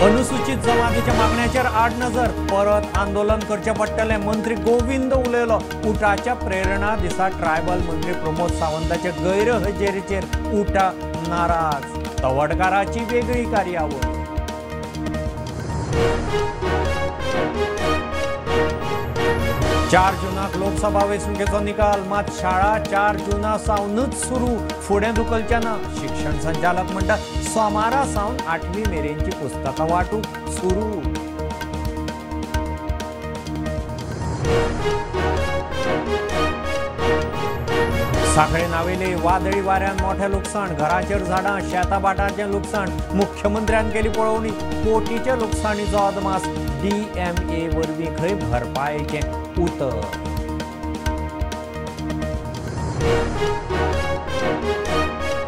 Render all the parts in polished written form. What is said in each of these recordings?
अनुसूचित जमातीच्या मागण्याचेर आडनजर, परत आंदोलन करचें पडटलें, मंत्री गोविंद उलयलो. उटाच्या प्रेरणा दिसा ट्रायबल मंत्री प्रमोद सावंताच्या गैरहजेरीचेर उटा नाराज. तवडकाराची वेगळी कार्यावळ. चार जूनाक लोकसभा वेंचणुकेचो निकाल, मात शाळा 4 जूना सावनूच सुरू, फुडें धुकलचें ना. शिक्षण संचालक म्हणटा सोमारा सावन 8वी मेरेनची पुस्तकां वांटूंक सुरू. सांखळे नावेले वादळी वाऱ्यान मोठें लुकसाण, घराचेर झाडां, शेतां भाटांचें लुकसाण. मुख्यमंत्र्यान केली पळोवणी. कोटीच्या लुकसाणीचो अदमास DMA वरवीं खंय भरपायेचें उतर.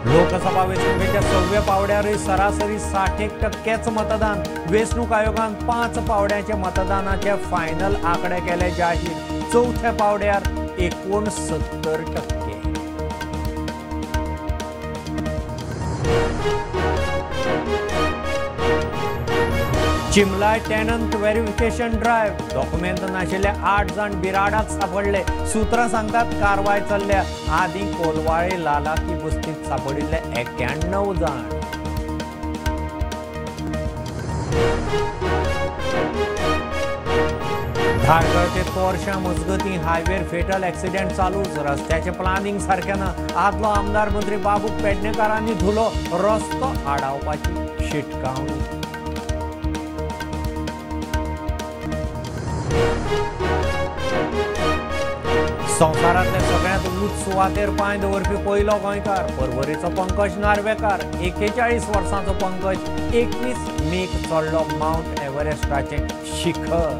लोकसभा वेंचणुकेच्या 6व्या पावड्यारूय सरासरी 60% मतदान. वेंचणूक आयोगान 5 पावड्याचे मतदानाचे फायनल आंकडे केले जाहीर. 4थ्या पावड्यार 69%. चिमलाय टेनंट व्हेरिफिकेशन ड्रायव्ह, डॉक्युमेंट नाशिल्ले 8 जाण बिराडाक सापडले. सूत्रां सांगतात कारवाय चल्ल्या. आदीं कोलवाळे लालाकी बस्तींत सापडिल्ले 91 जाण. धारगळ ते तोरशां मजगतीं हायवेर फेटल एक्सिडेंट चालूच. रस्त्याचें प्लानिंग सारकें ना. आदलो आमदार मंत्री बाबू पेडणेकारांनी धुलो रस्तो आडावपाची शिटकावणी. संवसारांतल्या सगळ्यांत ऊंच सुवातेर पांय दवरपी पयलो गोंयकार पर्वरीचो पंकज नार्वेकार. 41 वर्सांचो पंकज 21 मेक चडलो मावंट एव्हरेस्टाचें शिखर.